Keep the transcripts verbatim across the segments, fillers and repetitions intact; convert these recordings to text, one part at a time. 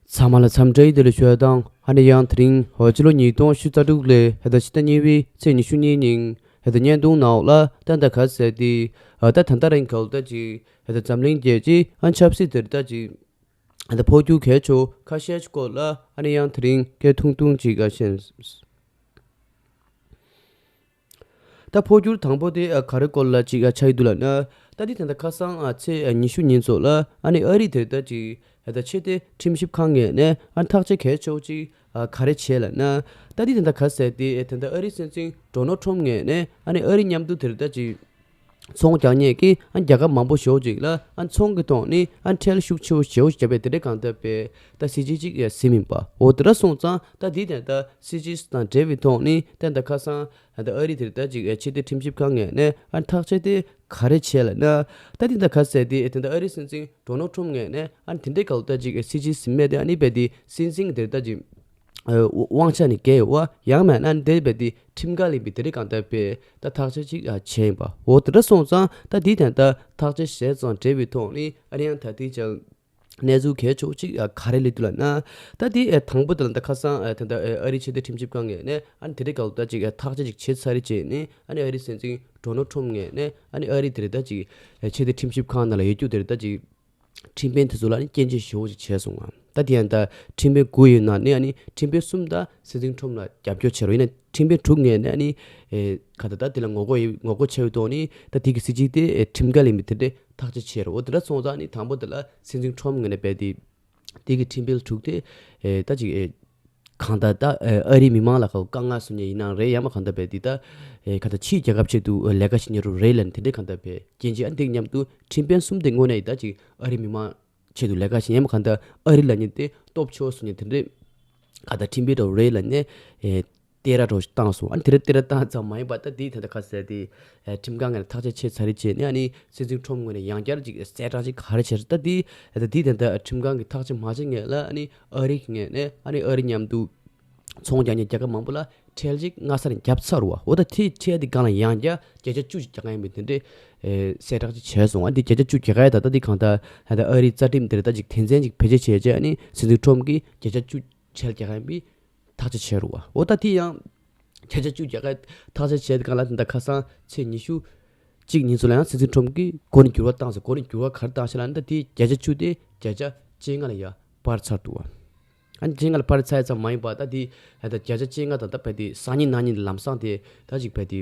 ཚང་མ་ལ་འཚམས་འདྲི་བདེ་ལེགས་ཞུ་ཡ་དང་། ཨ་ནི་ཡང་དེ་རིང་འོ་སྤྱི་ལོ་ཉིས་སྟོང་ཉི་ཤུ་རྩ་དྲུག་ལོའི་ད་ཕྱི་ཟླ་གཉིས་པའི་ཚེས་ཉི་ཤུ་གཉིས་ཉིན་ད་བརྙན་ཐུང་ནང་ལ་ད་ད་ག་ཟེར་ཏེ་ད་ད་ལྟ་རིང་ག་ལ་ད་ཅིག་ད་འཛམ་གླིང་རྒྱལ་སྤྱིའི་ཨ་ཆབ་སྲིད་དེར་ད་ཅིག་ད་འཕོ་འགྱུར་གལ་ཆེ་ཁ་ཤས་ཀྱི་སྐོར་ལ་ཨ་ནི་ཡང་དེ་རིང་སྐད་ཐུང་ཐུང་ཅིག་ཨ་བཤད། ད་འཕོ་འགྱུར་དང་པོ་དེ་ཨ་ག་རེ་སྐོར་ལ་ཅིག་ཨ་ཆགས་ཀྱི་འདུག་ལབ་ན། ད་འདི་ད་ལྟ་ཁ་སང་ཨ་ཚེས་ཨ་ཉི་ཤུ་ཉིན་ཚོ་ལ་ཨ་ནི་ཨ་རི་དེར་ད་ཅིག་ཨ་ད་ཆེས་མཐོའི་ཁྲིམས་ཞིབ་ཁང་ངོས་ནས་ཨ་ཐག་གཅོད་གལ་ཆེ་ཅིག་ཨ་ག་རེ་བྱས་ལབ་ན། ད་འདི་ད་ལྟ་ག་ཟེར་ཏེ་ཨ་ད་ལྟ་ཨ་རི་སྲིད་འཛིན་ཌོ་ནལ་ཊམ་ངོས་ནས་ཨ་ནི་ཨ་རི་མཉམ་དུ་དེར་ད་ཅིག་ཚོང་རྒྱག་མཁན་གྱི་ཨ་རྒྱལ་ཁབ་མང་པོ་ཞེ་པོ་ཅིག་ལ་ཨ་ཚོང་གི་ཐོག་ནས་ཨ་ཁྲལ་ཤུགས་ཆེ་བོ་ཞེ་པོ་ཞིག་བརྒྱབ་པའི་དེ་འདྲའི་གང་ལྟར་པའི་ད་སྲིད་ཇུས་ཅིག་ཟིན་མིན་པ། འོ་དེ་འདྲ་སོང་ཙང་ད་འདི་ད་ལྟ་སྲིད་ཇུས་དང་འབྲེལ་བའི་ཐོག་ནས་ད་ད་ཁ་སང་ད་ཨ་རི་དེར་ད་ཅིག་ཆེས་མཐོའི་ཁྲིམས་ཞིབ་ཁང་ངོས་ནས་ཨ་ཐག་གཅོད་དེ་ག་རེ་བྱས་ལབ་ན། ད་འདི་ད་ག་ཟེར་ཏེ་ད་ལྟ་ཨ་རི་སྲིད་འཛིན་ཌོ་ནལ་ཊམ་ངོས་ནས་ཨ་དེ་འདྲའི་གང་ལྟར་ཅིག་སྲིད་ཇུས་ཟིན་མེད་དེ་ཨ་ནི་བས་དེ་སྲིད་འཛིན་དེར་ད་ཅིག་ཨ་དབང་ཆ་ནི་བཀལ་ཡོད་པ། ཡང་མིན་ན་འདས་པའི་དེ་ཁྲིམས་འགལ་ཡིན་པའི་དེ་རིགས་གང་ལྟར་པའི་ད་ཐག་གཅོད་ཅིག་ཨ་བྱས་ཡིན་པ། འོ་དེ་འདྲ་སོང་ཙང་ད་འདི་ད་ལྟ་ཐག་གཅོད་བྱས་ཙང་འབྲེལ་བའི་ཐོག་ནས་ཨ་ནི་ཡང་ད་ལྟའི་ཅང་གནས་ཚུལ་གལ་ཆེ་ཅིག་ཨ་ག་རེ་སླེབས་འདུག་ལབ་ན། ད་འདི་ཨ་དང་པོ་དེ་ལ་ད་ཁ་སང་ཨ་ད་ལྟ་ཨ་རི་ཆེས་མཐོའི་ཁྲིམས་ཞིབ་ཁང་ངོས་ནས་ཨ་ནི་དེ་རིགས་གང་ལྟར་ཅིག་ཨ་ཐག་གཅོད་ཅིག་བྱས་ཚར་རེད་བྱས་ནས་ཨ་ནི་ཨ་རི་སྲིད་འཛིན་ཌོ་ནལ་ཊམ་ངོས་ནས་ཨ་ནི་ཨ་རི་དེ་རིགས་ད་ཅིག་ཨ་ཆེས་མཐོའི་ཁྲིམས་ཞིབ་ཁང་ནང་ལ་ཡོད་རྒྱུ་དེ་རིགས་ད་ཅིག་ཁྲིམས་དཔོན་དེ་ཚོ་ལ་ནི་སྐྱོན་བརྗོད་ཞེ་པོ་ཅིག་བྱས་སོང་ང་། ད་དེ་ཡང་ད་ཁྲིམས་དཔོན་དགུ་ཡོད་ནང་ནས་ཨ་ནི་ཁྲིམས་དཔོན་གསུམ་ད་སྲིད་འཛིན་ཁྲོམ་ལ་རྒྱབ་སྐྱོར་བྱས་རོགས་ཡིན་ན། ཁྲིམས་དཔོན་དྲུག་ངོས་ནས་ཨ་ནི་ཨེ་ག་ད་ད་དེ་ལ་ངོ་རྒོལ་ཡོད། ངོ་རྒོལ་བྱས་ཡོད་དོ་ནི་ད་དེ་གི་སྲིད་ཇུས་དེ་ཨེ་ཁྲིམས་འགལ་ཡིན་པའི་དེ་འདྲའི་ཐག་གཅོད་བྱས་རོགས། འོ་དེ་འདྲ་སོང་ཙང་ནི་དང་པོ་དེ་ལ་སྲིད་འཛིན་ཁྲོམ་ངོས་ནས་རྦད་དེ་དེ་གི་ཁྲིམས་དཔོན་དྲུག་དེ་ཨེ་ད་ཅིག་ཨེ་གང་ལྟར་ད་ཨ་རིའི་མི་མང་ལ་ཁ་དཀའ་ངལ་བཟོ་མཁན་ཡིན་ནའང་རེད། ཡང་མ་གང་ལྟར་རྦད་དེ་ད་ཨེ་ག་ད་ཕྱིའི་རྒྱལ་ཁབ་ཆེད་དུ་ལས་ཀ་བྱེད་མཁན་རུ་རེད་ལབ་ནས་དེ་འདྲའི་གང་ལྟར་རྦད་སྐྱོན་བརྗོད། ཨ་ནི་དེ་མཉམ་དུ་ཁྲིམས་དཔོན་གསུམ་དེ་དངོས་གནས་ཡིན་ད་ཅིག་ཨ་རིའི་མི་མང་ཆེད་དུ་ལས་ཀ་བྱེད། ཡང་མ་གང་ལྟར་ཨ་རི་ལབ་མཁན་དེ་སྟོབས་ཆེ་བོ་བཟོ་མཁན་དེ་འདྲའི་ག་ད་ཁྲིམས་དཔོན་རུ་རེད་ལབ་ནས་ཨེ་གཏད་ར་འདྲ་བོ་ཞིག་བཏང་སོང་། ཨ་ནི་དེ་འདྲ་གཏད་ར་བཏང་ཙམ་མ་ཡིན་པ་ད་དེའི་ད་ལྟ་ག་ཟེར་དེ་ཨེ་ཁྲིམས་ཁང་ངོས་ནས་ཐག་གཅོད་བྱས་ཚར་རེད་བྱས་ནས་ཨ་ནི་སྲིད་འཛིན་ཁྲོམ་ངོས་ནས་ཡང་བསྐྱར་ཅིག་གསལ་བསྒྲགས་ཅིག་ག་རེ་བྱས་རེད། ད་དེ་ད་དེ་ད་ལྟ་ཁྲིམས་ཁང་གིས་ཐག་གཅོད་མ་བྱས་སྔོན་ལ་ཨ་ནི་ཨ་རི་ངོས་ནས་ཨ་ནི་ཨ་རི་མཉམ་དུ་ཚོང་རྒྱག་མཁན་རྒྱལ་ཁབ་མང་པོ་ལ་ཁྲལ་ཅིག་སྔ་སར་བརྒྱབ་ཚར་བ། འོ་ད་དེའི་ཁྲལ་དེ་སྒང་ལ་ཡང་བསྐྱར་བརྒྱ་ཆ་བཅུ་ཞིག་རྒྱག་གི་ཡིན་པའི་དེ་འདྲའི་ཨེ་གསལ་བསྒྲགས་ཅིག་བྱས་སོང་། ཨ་ནི་དེ་བརྒྱ་ཆ་བཅུ་རྒྱག་གི་ཡ་ད་ལྟ་དེ་གང་ལྟར་ད་ལྟ་ཨ་རིའི་རྩ་ཁྲིམས་དེར་ད་ཅིག་དོན་ཚན་ཅིག་བེད་སྤྱོད་བྱས་རྗེས་ཨ་ནི་སྲིད་འཛིན་ཁྲོམ་གྱིས་བརྒྱ་ཆ་བཅུ་ཁྲལ་རྒྱག་གི་ཡིན་པའི་ཐག་གཅོད་བྱས་རེད་བ། འོ་ད་དེ་ཡང་བརྒྱ་ཆ་བཅུ་རྒྱག་གི་ཐག་གཅོད་བྱས་དེ་གང་ལ་ད་ལྟ་ཁ་སང་ཚེས་ཉི་ཤུ་གཅིག་ཉིན་ཚོ་ལ་ཡང་སྲིད་འཛིན་ཁྲོམ་གྱིས་གོ་གནས་འགྱུར་བ་བཏང་ཟེར། གོ་གནས་འགྱུར་བ་ག་རེ་བཏང་ཞེ་ན་ད་དེ་བརྒྱ་ཆ་བཅུ་དེ་བརྒྱ་ཆ་བཅོ་ལྔ་ལ་ཡ་སྤར་ཚར་འདུག་བ། ཨ་ནི་བཅོ་ལྔ་ལ་སྤར་ཚར་ཙམ་མ་ཡིན་པ་ད་དེ་ད་བརྒྱ་ཆ་བཅོ་ལྔ་དང་ད་བས་དེ་སང་ཉིན་གནངས་ཉིན་ལམ་སང་དེ་ད་ཅིག་བས་དེ་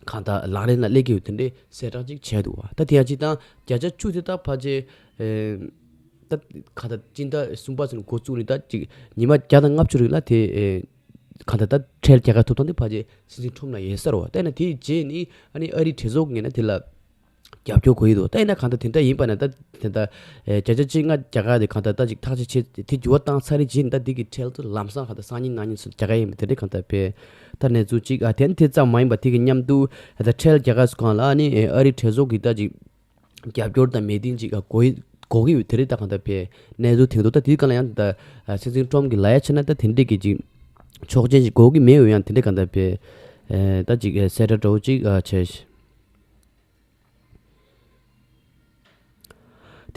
གང་ལྟར་ལག་ལེན་ལ་སླེབས་ཀྱི་ཡོད་དེ་འདྲའི་གསལ་བསྒྲགས་ཅིག་བྱས་འདུག་བ། ད་དེ་ཡང་ཅིག་དང་བརྒྱ་ཆ་བཅུ་དེ་ད་ཕལ་ཆེར་ཨེ་ད་གང་ལྟར་སྤྱི་ཟླ་གསུམ་པ་ཚོ་ནས་འགོ་བཙུགས་ནས་ད་ཅིག་ཉི་མ་བརྒྱ་དང་ལྔ་བཅུ་རིང་ལ་དེ་ཨེ་གང་ལྟར་ད་ཁྲལ་རྒྱག་ག་ཐོབ་ཐང་དེ་ཕལ་ཆེར་སྲིད་འཛིན་ཁྲོམ་ལ་ཡོད་ས་རེད་བ། ད་ཡིན་ན་དེའི་རྗེས་ནས་ཨ་ནི་ཨ་རིའི་གྲོས་ཚོགས་ངོས་ནས་དེ་ལ་རྒྱབ་སྐྱོར་དགོས་ཀྱི་འདུག་ད་ཡིན་ན་གང་ལྟར་དེ་འདྲ་ཡིན་པ་ན་ད་དེ་འདྲ་ཨེ་བརྒྱ་ཆ་བཅོ་ལྔ་རྒྱག་ག་དེ་གང་ལྟར་ད་ཅིག་ཐག་གཅོད་བྱས་དེ་འགྱུར་བ་བཏང་ཚར་རེད་བྱས་ནས་ད་འདི་གི་ཁྲལ་དུ་ལམ་སང་གང་ལྟར་སང་ཉིན་གནངས་ཉིན་སུ་རྒྱག་ག་ཡིན་པ་དེ་འདྲ་གང་ལྟར་བས་ད་གནས་ཚུལ་ཅིག་ཨ་དེ་ནི་དེ་ཙམ་མ་ཡིན་པ་དེ་གི་མཉམ་དུ་ད་ཁྲལ་རྒྱག་ག་སུ་གང་ལ་ཨ་ནི་ཨེ་ཨ་རིའི་གྲོས་ཚོགས་ཀྱི་ད་ཅིག་རྒྱབ་སྐྱོར་དང་མོས་མཐུན་ཅིག་ཨ་དགོས་དགོས་ཀྱི་ཡོད་དེ་རེད། ད་གང་ལྟར་བས་གནས་ཚུལ་དེ་འདུག་ད་དེའི་སྒང་ལ་ཡང་ད་ཨ་སྲིད་འཛིན་ཁྲོམ་གྱི་ལ་ཡ་ཆ་ན་ད་དེ་འདྲས་ཀྱི་ཅིག་ཆོག་མཆན་ཅིག་དགོས་ཀྱི་མེད་འོ། ཡང་དེ་འདྲས་གང་ལྟར་བས་ཨེ་ད་ཅིག་ཨེ་གསལ་བསྒྲགས་འདྲ་བོ་ཅིག་ཨ་བྱས།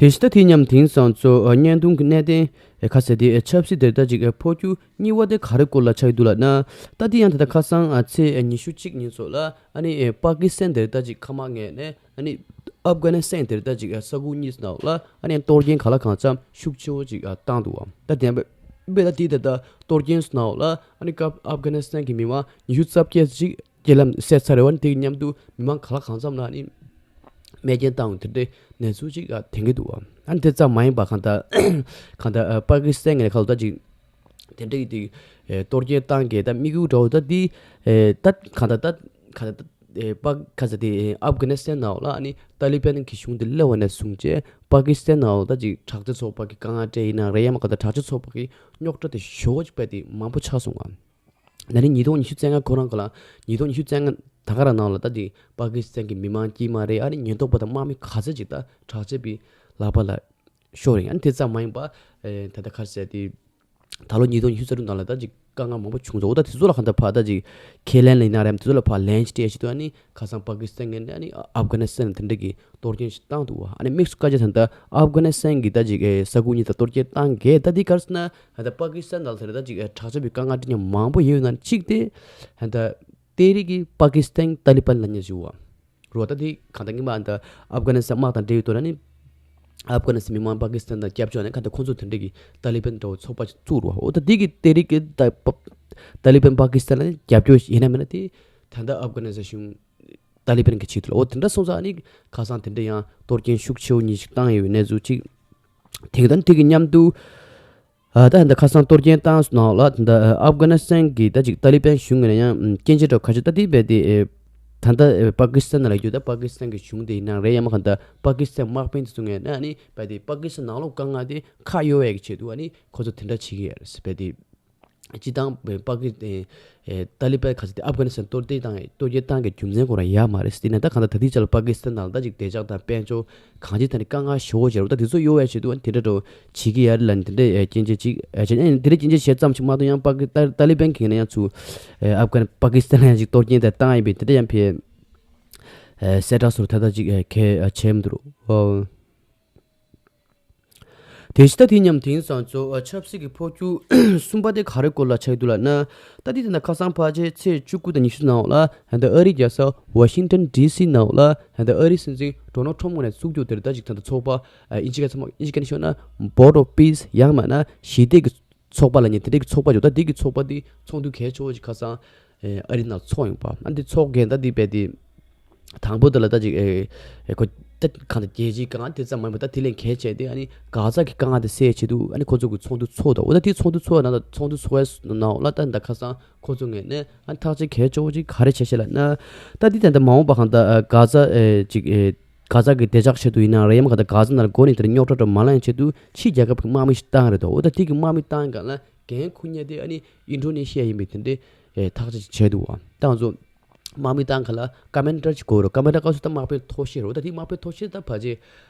དེ་བཞིན་ད་དེ་མཉམ་དེང་སང་ཚོ་བརྙན་ཐུང་གི་གནད་དོན་ཁ་གསལ་དེ་ཆབ་སྲིད་དེར་ད་ཅིག་འཕོ་འགྱུར་གཉིས་པ་དེ་ག་རེ་སྐོར་ལ་ཆགས་ཀྱི་འདུག་ལབ་ན། ད་དེ་ཡང་ད་ལྟ་ཁ་སང་ཚེས་ཉི་ཤུ་གཅིག་ཉིན་ཚོ་ལ་ཨ་ནི་པ་ཀི་སི་ཐན་དེར་ད་ཅིག་མཁའ་དམག་ངོས་ནས་ཨ་ནི་ཨབ་གྷ་ནི་སི་ཐན་དེར་ད་ཅིག་ས་ཁུག་གཉིས་ནང་ལ་ཨ་ནི་གཏོར་སྐྱོན་གང་ལ་གང་འཚམ་ཤུགས་ཆེ་བོ་ཅིག་བཏང་འདུག་བ། ད་དེ་ཡང་དཔེ་ད་དེ་ད་ལྟ་གཏོར་སྐྱོན་ནང་ལ་ཨ་ནི་ཨབ་གྷ་ནི་སི་ཐན་གྱི་མི་མང་ཉི་ཤུ་རྩ་བརྒྱད་ཅིག་རྐྱེན་ལམ་བསད་ཚར་རེད་བ། ནི་དེ་གི་མཉམ་དུ་མི་མང་ག་ལ་གང་འཚམ་ལ་ནི་རྨས་སྐྱོན་བཏང་དེ་འདྲའི་གནས་ཚུལ་ཅིག་ཨ་ཐོན་གྱི་འདུག་བ། ཨ་ནི་དེ་ཙམ་མ་ཡིན་པ་གང་ལྟར་གང་ལྟར་ཨ་པ་ཀི་སི་ཐན་ངོས་ནས་ཁ་ལོ་ད་ཅིག་དེ་འདྲའི་དེ་ཨེ་གཏོར་སྐྱོན་བཏང་གི་ད་དམིགས་ཡུལ་འདྲ་བོ་ད་དེ་ཨེ་ད་གང་ལྟར་ད་གང་ལྟར་ད་ཨེ་པ་ག་ས་དེ་ཨབ་གྷ་ནི་སི་ཐན་ནང་ལ་ཨ་ནི་ཏཱ་ལི་བན་གྱི་གཞུང་དེ་སླེབས་པ་ནས་བཟུང་བྱས་པ་ཀི་སི་ཐན་ནང་ལ་ད་ཅིག་དྲག་ཆས་ཚོགས་པ་གི་དཀའ་ངལ་འཕྲད་ཡིན་ན་རེད། ཡང་མ་གང་ལྟར་དྲག་ཆས་ཚོགས་པ་གི་རྙོག་དྲ་དེ་ཞེ་པོ་ཅིག་དཔེ་དེ་མང་པོ་ཆགས་སོང་བ། ན་ནིང་ཉིས་སྟོང་ཉི་ཤུ་རྩ་ལྔ་ཁོ་རང་ག་ལ་ཉིས་སྟོང་ཉི་ཤུ་རྩ་ལྔ་ད་ག་རང་ནང་ལ་ད་དེ་པ་ཀི་སི་ཐན་གྱི་མི་མང་དཀྱུས་མ་རེད། ཨ་ནི་ཉེན་རྟོག་པ་དང་དམག་མི་ག་ཚད་ཅིག་ད་དྲག་ཆས་པའི་ལག་པ་ལ་ཤོར་རེད། ཨ་ནི་དེ་ཙམ་མ་ཡིན་པ་ཨེ་ད་ལྟ་ག་རེ་ཟེར་དེ་ ད་ལོ་ཉིས་སྟོང་ཉི་ཤུ་རྩ་དྲུག་ནང་ལ་ད་ཅིག་དཀའ་ངལ་མང་པོ་བྱུང་སོང་། འོ་ད་དེ་ཚོ་ལ་གང་ལྟར་ཕར་ད་ཅིག་ཁས་ལེན་ལེན་ན་རེམ་དེ་ཚོ་ལ་ཕར་ལན་ཅིག་སྤྲད་ཞིག་ཏུ་ཨ་ནི་ཁ་སང་པ་ཀི་སི་ཐན་ངན་ཨ་ནི་ཨབ་གྷ་ནི་སི་ཐན་དེ་འདྲ་གི་གཏོར་སྐྱོན་ཞིག་བཏང་འདུག་བ། ཨ་ནི་དམིགས་སུ་བཀར་ཆ་ད་ད་ཨབ་གྷ་ནི་སི་ཐན་གི་ད་ཅིག་ས་ཁུག་གཉིས་ད་གཏོར་སྐྱོན་བཏང་གས། ད་འདི་གར་སོང་ན་ད་པ་ཀི་སི་ཐན་ནང་ལ་ད་ཅིག་དྲག་ཆ་བའི་དཀའ་ངལ་འཕྲད་མཁན་མང་པོ་ཡོད་ན་གཅིག་དེ་ད་ཏེ་རིག་གི་པ་ཀི་སི་ཐན་ཏ་ལི་པན་ལ་ཉེ་ཞུ་བ། རོ་ད་དེ་གང་ལྟར་ངེས་མ་འདི་ཨབ་གྷ་ནི་སི་ཐན་དམག་དང་འབྲེལ་ཡོད་དོ་ན་ནི། ཨབ་གྷ་ནི་སི་ཐན་མི་མང་པ་ཀི་སི་ཐན་དང་སྐྱབས་བཅོལ་ནས་གང་ལྟར་ཁོང་ཚོ་དེ་འདྲ་གི་ཏ་ལི་པན་འདྲ་བོ་ཚོགས་པ་ཅིག་བཙུགས་རོ། འོ་ད་དེ་གི་དེ་རིགས་ཀྱི་ཏ་པ་ཏ་ལི་པན་པ་ཀི་སི་ཐན་ལ་རྒྱབ་སྐྱོར་ཡིན་ན་མིན་ན་དེ་ད་ལྟ་ཨབ་གྷ་ནི་སི་ཐན་གཞུང་ཏ་ལི་པན་གྱི་ཆེད་དུ་ལ། འོ་དེ་འདྲ་སོང་ཙང་ཨ་ནི་ཁ་སང་དེ་འདྲ་ཡང་གཏོར་སྐྱོན་ཤུགས་ཆེ་བོ་གཉིས་ཤིག་བཏང་ཡོད་པའི་གནས་ཚུལ་ཅིག་དེ་དང་དེ་གི་མཉམ་དུ། ཨ་ད་ད་ཁ་སང་གཏོར་སྐྱོན་བཏང་སོང་ལ། ད་ཨབ་གྷ་ནི་སི་ཐན་གྱི་ད་ཅིག་ཏ་ལི་པན་གཞུང་ངོས་ནས་ཡང་སྐྱོན་བརྗོད་འདྲ་ཁ་ཤས་ད་དེ་བས་དེ་ད་ད་པ་ཀི་སི་ཐན་ལ་རྒྱུ་ད་པ་ཀི་སི་ཐན་གྱི་གཞུང་དེ་ཡིན་ན་རེད། ཡང་མ་གང་ད་པ་ཀི་སི་ཐན་དམག་དཔོན་དེ་ཚོ་ངོས་ནས་ཨ་ནི་བས་དེ་པ་ཀི་སི་ཐན་ནང་ལོགས་དཀའ་ངལ་དེ་ཁག་ཡོད་པའི་ཆེད་དུ་ཨ་ནི་ཁོ་ཚོ་དེ་འདྲ་བྱེད་ཀྱི་ཡོད་རེད་བས་དེ། སྤྱི་བཏང་པ་ཀི་ཨེ་ཨེ་ཏ་ལི་པན་ག་ཚོད་དེ་ཨབ་གྷ་ནི་སི་ཐན་གཏོར་རྒོལ་བཏང་གཏོར་རྒོལ་བཏང་གི་རྒྱུ་མཚན་ཁོ་རང་ཡག་མ་རེད་ཟེར་ན། ད་གང་ལྟར་ད་ལྟའི་ཆ་ལ་པ་ཀི་སི་ཐན་ནང་ལ་ད་ཅིག་བདེ་འཇགས་དང་དཔལ་འབྱོར་གང་ཅིའི་ཐད་ནས་དཀའ་ངལ་ཞེ་པོ་ཅིག་རེད། ད་དེ་ཚོ་གཡོལ་བའི་ཆེད་དུ་དེ་འདྲ་འདྲ་བོ་བྱེད་ཀྱི་ཡོད་རེད་ལབ་ནས་དེ་འདྲའི་སྐྱོན་བརྗོད་ཅིག་བྱས་ནས་དེ་འདྲའི་སྐྱོན་བརྗོད་བྱས་ཙམ་ཞིག་མ་གཏོགས་ཡང་པ་ཀི་ཏ་ཏ་ལི་པན་གྱིས་ནས་ཡང་ཚུར་ཨབ་གྷ་པ་ཀི་སི་ཐན་ལ་ཡང་ཅིག་གཏོར་རྒོལ་དེ་བཏང་ཡིན་པས་དེ་འདྲ་ཡང་ཕེ་གསལ་བསྒྲགས་སོགས་ད་ལྟ་ཅིག་གལ་ཆེ་མི་འདུག་རོ། དེ་བཞིན་ད་དེ་མཉམ་དེང་སང་ཚོ་ཆབ་སྲིད་ཀྱི་འཕོ་འགྱུར་གསུམ་པ་དེ་ག་རེ་སྐོར་ལ་ཆགས་འདུག་ལབ་ན། ད་དེ་དེ་ན་ཁ་སང་ཕལ་ཆེར་ཚེས་བཅུ་དགུ་དང་ཉི་ཤུ་ནང་ལ་ད་ཨ་རིའི་རྒྱལ་ས་ཝ་ཤིང་ཏོན་ཌི་སི་ནང་ལ་ད་ཨ་རིའི་སྲིད་འཛིན་ཌོ་ནལ་ཊམ་ངོས་ནས་བཙུགས་རྒྱུ་དེར་ད་ཅིག་ད་ད་ཚོགས་པ་ཨིན་ཇི་སྐད་ཚོགས་པ་ཨིན་ཇི་སྐད་ནས་ཤོད་ན་Board of Peace ཡང་མིན་ན་ཞི་བདེ་གི་ཚོགས་པ་ལ་ཉེ་དེ་འདྲའི་གི་ཚོགས་པ་ཡོད། ད་དེ་གི་ཚོགས་པ་དེ་ཚོགས་འདུ་གལ་ཆེ་བོ་ཞིག་ཁ་སང་ཨ་རི་ནང་ཚོགས་ཡོང་པ། ཨ་འདི་ཚོགས་རྒྱན་ད་འདི་བས་དེ་དང་པོ་དེ་ལ་ད་ཅིག་ཨེ་ཨེ་ཁོ་ད་གང་ལྟར་རྒྱལ་སྤྱིའི་དཀའ་ངལ་དེ་ཙམ་མ་ཡིན་པ་ད་དེ་ལས་གལ་ཆེ་དེ་ཨ་ནི་གྷ་ཛ་གི་དཀའ་ངལ་དེ་སེལ་ཆེད་དུ་ཨ་ནི་ཁོ་ཚོ་གི་ཚོགས་འདུ་ཚོགས་ད། འོ་ད་དེ་ཚོགས་འདུ་ཚོགས་ནང་ད་ཚོགས་འདུ་ཚོགས་ནང་ལ་ད་ད་ཁ་སང་ཁོ་ཚོ་ངོས་ནས་ཨ་ཐག་གཅོད་གལ་ཆེ་བོ་ཅིག་ག་རེ་བྱས་ཤེ་ལབ་ན། ད་འདི་ད་ད་མ་འོངས་པ་གང་ལྟར་གྷ་ཛ་ཨེ་ཅིག་ཨེ། གྷ་ཛ་གི་བདེ་འཇགས་ཆེད་དུ་ཡིན་ན་རེད། ཡང་མ་ག་ད་གྷ་ཛ་ནང་ལ་འགོ་ནས་དེར་རྙོག་དྲ་འདྲ་མ་ལངས་ཆེད་དུ་ཕྱིའི་རྒྱལ་ཁབ་ཀྱི་དམག་མི་ཞིག་བཏང་རེད་དོ། འོ་ད་དེ་གི་དམག་མི་བཏང་ག་ལ་འགན་འཁུར་མཁན་དེ་ཨ་ནི་ཨིན་ཌོ་ནེ་ཤི་ཡ་ཡིན་པའི་དེ་འདྲའི་ཐག་གཅོད་བྱས་འདུག་བ། ད་ང་ཚོ་དམག་མི་བཏང་ག་ལ་ཀ་མན་ཌར་ཅིག་དགོས་རེད། ཀ་མན་ཌར་སྐབས་སུ་ད་དམག་དཔོན་མཐོ་ཤོས་རེད། འོ་ད་དེ་དམག་དཔོན་མཐོ་ཤོས་ད་ཕལ་ཆེར་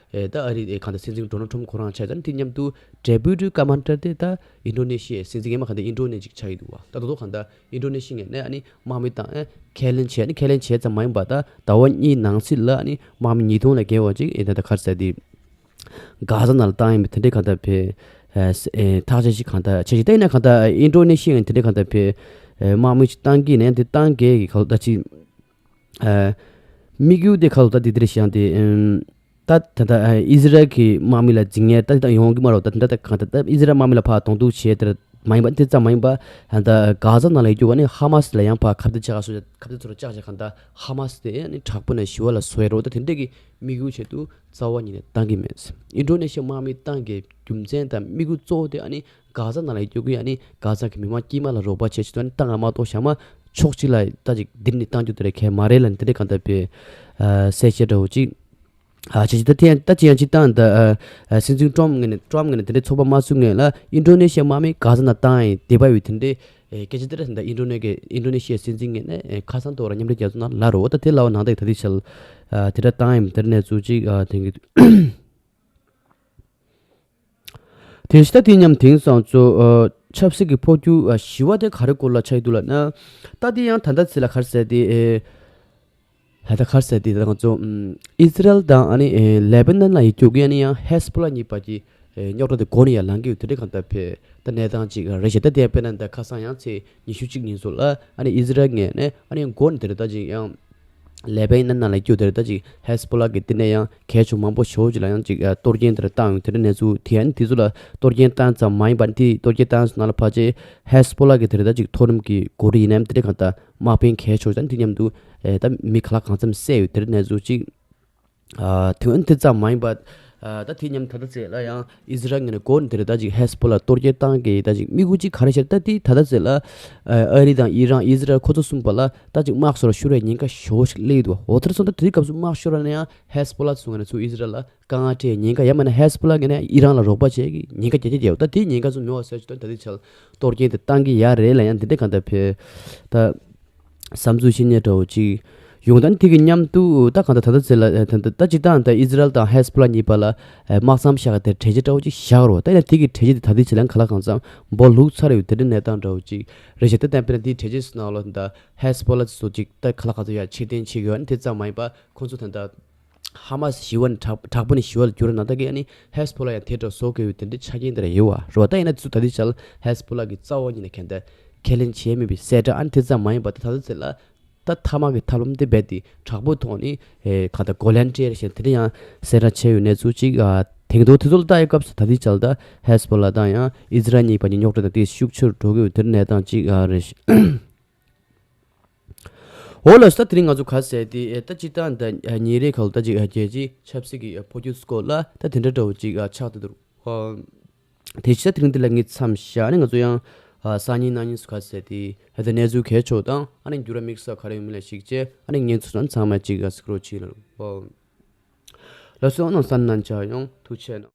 ད་ཨ་རི་གང་ལྟར་སྲིད་འཛིན་ཌོ་ནལ་ཊམ་ཁོ་རང་བྱས་ཙང་དེ་མཉམ་དུ་ཌེ་པུ་ཊི་ཀ་མན་ཌར་དེ་ད་ཨིན་ཌོ་ནེ་ཤི་ཡའི་སྲིད་འཛིན་ངས་མ་ག་ད་ཨིན་ཌོ་ནེ་ཅིག་ཆགས་ཡོད་འདུག་བ། ད་དོ་དོ་གང་ལྟར་ཨིན་ཌོ་ནེ་ཤི་ངས་ནས་ཨ་ནི་དམག་མི་བཏང་ཨེ་ཁས་ལེན་བྱས་ནས་ཁས་ལེན་བྱས་ཙམ་མ་ཡིན་པ་ད་ཟླ་བ་གཉིས་ནང་ཚུད་ལ་ཨ་ནི་དམག་མི་ཉིས་སྟོང་ལས་བརྒལ་བ་ཅིག་ཨེ་ད་ད་ག་རེ་ཟེར་དེ་གྷ་ཛ་ནང་ལ་བཏང་ཡིན་པ་དེ་འདྲའི་གང་ལྟར་བས་ཨེ་ཐག་བཅད་ཞིག་གང་ལྟར་བྱས་ཤིག་ད་ཡིན་ན་གང་ལྟར་ཨིན་ཌོ་ནེ་ཤི་ཡ་དེ་འདྲའི་གང་ལྟར་བས་དམག་མི་ཞིག་བཏང་གི་ནས་དེ་བཏང་གས་ཀྱི་ག་ལ་ད་ཅིག་དམིགས་ཡུལ་དེ་ག་ལ་ད་དེ་འདྲ་ཞིག་ཡང་དེ། ད་ད་ད་ཨི་ཟི་རལ་གྱི་དམག་མི་ལ་འཛིང་ངེས་ད་ད་ཡོང་གི་མ་རེད། ད་ད་ད་གང་ད་ད་ཨི་ཟི་རལ་དམག་མི་ལ་ཕར་གདོང་གཏུག་བྱས་དེར་མ་ཡིན་པ་དེ་ཙམ་མ་ཡིན་པ་ད་གྷ་ཛ་ནང་ལ་ཡོད་རྒྱུ་བ་ནི་ཧ་མ་སི་ལ་ཡང་ཕར་ཁ་གཏད་བཅག་སོ་ཁ་གཏད་ཚུར་བཅག་བྱས་གང་ད་ཧ་མ་སི་དེ་ནི་དྲག་པོ་ནས་ཞི་བ་ལ་བཟོ་ཡ་རོ། ད་དེ་འདྲས་ཀྱི་དམིགས་ཡུལ་ཆེད་དུ་རྩ་བ་ཉིད་ནས་བཏང་གི་མེད། ཨིན་ཌོ་ནེ་ཤི་ཡ་དམག་མི་བཏང་གི་རྒྱུ་མཚན་དང་དམིགས་ཡུལ་གཙོ་བོ་དེ་ཨ་ནི་གྷ་ཛ་ནང་ལ་ཡོད་རྒྱུ་ཨ་ནི་གྷ་ཛ་གི་མི་མང་དཀྱུས་མ་ལ་རོགས་པ་བྱེད་ཆེད་དུ་ཨ་ནི་བཏང་བ་མ་གཏོགས་གཞན་མ་ཕྱོགས་གཅིག་ལ་ད་ཅིག་འདིར་ནི་བཏང་རྒྱུ་དེ་རེད་ཁས་མ་རེད་ལ་འདི་འདྲས་གང་ལྟར་བས་གསལ་བཤད་འདྲ་བོ་ཅིག་ཨ་ཅི་ཅི་ད་ཐེ་ད་ཅི་ཡང་ཅི་བཏང་ད་ཨ་སྲིད་འཛིན་ཊམ་ངོས་ནས་ཊམ་ངོས་ནས་དེ་འདྲའི་ཚོགས་པ་མ་བཙུགས་སྔོན་ལ་ཨིན་ཌོ་ནེ་ཤི་ཡ་དམག་མི་གྷ་ཛ་ནང་བཏང་ཡིན་བསྡད་པ་ཡོད་དེ་འདྲའི་སྐད་ཆ་དེ་འདྲ་ད་ཨིན་ཌོ་ནེ་གི་ཨིན་ཌོ་ནེ་ཤི་ཡའི་སྲིད་འཛིན་ངོས་ནས་ཁ་སང་ཐོག་ར་མཉམ་འབྲེལ་རྒྱལ་ཚོགས་ནང་ལབ་རོ། ད་དེ་ལབ་པ་ནང་ད་ད་དེ་ཆལ་དེ་འདྲ་བཏང་ཡིན་དེ་གནས་ཚུལ་ཅིག་དེང་གི་དེ་ཤི་ད་དེ་མཉམ་དེང་སང་ཚོ་ཆབ་སྲིད་ཀྱི་འཕོ་འགྱུར་བཞི་བ་དེ་ག་རེ་སྐོར་ལ་ཆགས་འདུག་ལབ་ན། ད་དེ་ཡང་ད་ལྟ་ཚེ་ལ་ག་རེ་ཟེར་དེ། ཧ་ད་ག་རེ་ཟེར་དེ་ད་ང་ཚོ་ཨིས་རལ་དང་ཨ་ནི་ལེ་བྷ་ནན་ལ་ཡི་གྱོགས་ཀྱི་ཨ་ནི་ཡང་ཧེ་སི་པོ་ལ་གཉིས་བར་གྱི་རྙོག་དྲ་དེ་འགོ་ནས་ཡར་ལངས་ཀྱི་ཡོད། དེ་འདྲ་གང་ལྟར་བས་ད་གནས་སྟངས་ཅིག་རེད་ཤག་ད་དེ་དཔེར་ན་ད་ཁ་སང་ཡང་ཚེས་ཉི་ཤུ་གཅིག་ཉིན་སོགས་ལ་ཨ་ནི་ཨིས་རལ་ངོས་ནས་ཨ་ནི་འགོ་ནས་དེ་རེད་ད་ཅིག་ཡང་ལེ་བྷ་ནན་ནང་ལ་སྐྱོད་དེ་རེད་ད་ཅིག་ཧེ་སི་པོ་ལ་གི་དེ་ནས་ཡང་གལ་ཆེ་མང་པོ་ཞེ་པོ་ཅིག་ལ་ཡང་ཅིག་གཏོར་སྐྱོན་དེ་རེད་བཏང་ཡོང་དེ་འདྲ་གནས་ཚུལ་དེ་ཨ་ནི་དེ་ཚོ་ལ་གཏོར་སྐྱོན་བཏང་ཙམ་མ་ཡིན་པར་དེ་གཏོར་སྐྱོན་བཏང་ཙམ་ནང་ལ་ཕལ་ཆེར་ཧེ་སི་པོ་ལ་གི་དེ་རེད་ད་ཅིག་མཐོ་རིམ་གི་འགོ་ཁྲིད་ཡིན་ནའང་དེ་འདྲ་གང་ལྟར་དམག་དཔོན་གལ་ཆེ་ཤོས་དང་དེ་མཉམ་དུ་ཨེ་ད་མི་ག་ལ་གང་འཚམ་བསད་ཡོད་དེ་འདྲ་གནས་ཚུལ་ཅིག་ཨ་དེ་འོན་དེ་ཙམ་མ་ཡིན་པ། ཨ་ད་དེ་མཉམ་ད་ལྟ་ཚེ་ལ་ཡང་ཨིས་རལ་ངོས་ནས་འགོ་ནས་དེ་རེད་ད་ཅིག་ཧེ་སི་པོ་ལ་གཏོར་སྐྱོན་བཏང་གི་ད་ཅིག་དམིགས་ཡུལ་ཅིག་ག་རེ་བྱས་ད་དེ་ད་ལྟ་ཚེ་ལ་ཨ་ཨ་རི་དང་ཨི་རན་ཨིས་རལ་ཁོ་ཚོ་གསུམ་པོ་ལ་ད་ཅིག་དམག་ཤོར་ལ་ཤོར་བའི་ཉེན་ཁ་ཞེ་པོ་ཞིག་སླེབས་འདུག་འོ་དེར་སོང་ད་དེ་སྐབས་སུ་དམག་ཤོར་བ་ན་ཡང་ཧེ་སི་པོ་ལ་ཚོ་ངོས་ནས་ཚུར་ཨིས་རལ་ལ་དཀའ་ངལ་སྤྲད་ཉེན་ཁ་ཡང་མིན་ན་ཧེ་སི་པོ་ལ་ངོས་ནས་ཨི་རན་ལ་རོགས་པ་བྱེད་ཀྱི་ཉེན་ཁ་རྒྱ་ཆེ་རྒྱག་ད་དེའི་ཉེན་ཁ་ཚོ་མེད་པ་བཟོ་ཆེད་དུ་ད་དེ་ཆ་ལ་གཏོར་སྐྱོན་དེ་བཏང་གི་ཡ་རེད་ལབ་ཡང་དེ་འདྲ་གང་ལྟར་བས་ད། བསམ་ཚུལ་བཤད་མཁན་འདྲ་བོ་ཅིག་ ཡོང་། ད་ནི་དེ་གི་མཉམ་དུ་ད་གང་ལྟར་ད་ལྟ་ཚེ་ལ་ད་ད་ད་སྤྱིར་བཏང་ད་ཨི་ཟི་རལ་དང་ཧེ་སི་པོ་ལ་གཉིས་བར་ལ་དམག་མཚམས་བཞག་ག་དེར་གྲོས་ཆོད་འདྲ་བོ་ཅིག་བཞག་རོགས། ད་ཡིན་ན་དེ་གི་གྲོས་ཆོད་དེ་ད་ལྟའི་ཆ་ལ་གང་ལ་གང་འཚམ་སྦོ་ལུག་ཚར་ཡོད། དེ་འདྲའི་གནས་སྟངས་འདྲ་བོ་ཅིག་རེད་ཤག་ད་དེ་དཔེར་ན་དེའི་གྲོས་ཆོད་སུ་ནང་ལོགས་ད་ཧེ་སི་པོ་ལ་ཚོ་ཅིག་ད་གང་ལ་གང་འཚམ་ཡ་ཕྱིར་འཐེན་བྱེད་དགོས་ཡ་ནི་དེ་ཙམ་མ་ཡིན་པ་ཁོང་ཚོ་ད་ད་ཧ་མ་སི་ཞི་བ་ནས་དྲག་དྲག་པོ་ནས་ཞི་བ་ལ་བསྒྱུར་ན་ད་གི་ཨ་ནི་ཧེ་སི་པོ་ལ་ཡང་དེ་འདྲ་བཟོ་དགོས་ཡོད། དེ་འདྲའི་ཆ་རྐྱེན་དེ་འདྲ་ཡོད་བ་རེད་བ། ད་ཡིན་ན་ཚུ་ད་ལྟའི་ཆ་ལ་ཧེ་སི་པོ་ལ་གི་རྩ་བ་ཉིད་ནས་གན་ད་ཁས་ལེན་བྱས་མེད་པའི་གསལ་བསྒྲགས་ཨ་ནི་དེ་ཙམ་མ་ཡིན་པ་ད་ད་ལྟ་ཚེ་ལ། ད་མཐའ་མ་གི་ཐབས་ལམ་དེ་རྦད་དེ་དྲག་པོའི་ཐོག་ནས་ཨེ་ག་ད་གོ་ལན་སྤྲད་རེ་བཞིན་དེ་འདྲ་ཡང་གསལ་བསྒྲགས་བྱས་ཡོད་གནས་ཚུལ་ཅིག་ཨ་དེང་དུ་དེ་ཚོ་ལ་ལྟ་ཡི་སྐབས་སུ་ད་ལྟའི་ཆ་ལ་ད་ཧེ་སི་པོ་ལ་དང་ཡང་ཨི་ཟི་རལ་གཉིས་བར་གྱི་རྙོག་དྲ་དང་དེ་ཤུགས་ཆེ་རུ་འགྲོ་གི་ཡོད་དེ་འདྲ་གནས་སྟངས་ཅིག་ཨ་རེད། འོ་ལགས་སོ། ད་དེ་རིང་ང་ཚོ་ག་ཟེར་དེ་ཨེ་ད་སྤྱིར་བཏང་ད་ཉིན་རེའི་ཁ་ལ་ད་ཅིག་རྒྱལ་སྤྱིའི་ཆབ་སྲིད་ཀྱི་འཕོ་འགྱུར་སྐོར་ལ་ད་དེ་འདྲ་འདྲ་བོ་ཅིག་ཨ་ཆགས་བསྡད་འདུག་ཨ་དེ་ཕྱིར་དེ་རིང་འདི་ལ་ངས་མཚམས་བཞག་ཨ་ནི་ང་ཚོ་ཡང་ཨ་སང་ཉིན་གནངས་ཉིན་སུ་ག་ཟེར་དེ་ཨ་ད་གནས་ཚུལ་གལ་ཆེ་བ་དང་ཨ་ནི་འགྱུར་བ་དམིགས་བསལ་ག་རེ་ཡོད་མེད་ལ་གཞིགས་བྱས་ཨ་ནི་ངས་ཚོ་ཚང་ཚང་མ་ཅིག་ཨ་གཟིགས་རོགས་བྱེད་ལ། ཨ་ལགས་སོ། ཨ་ནི་གསན་གནང་ཆ་ཡང་ཐུགས་རྗེ་ཆེ་གནང་།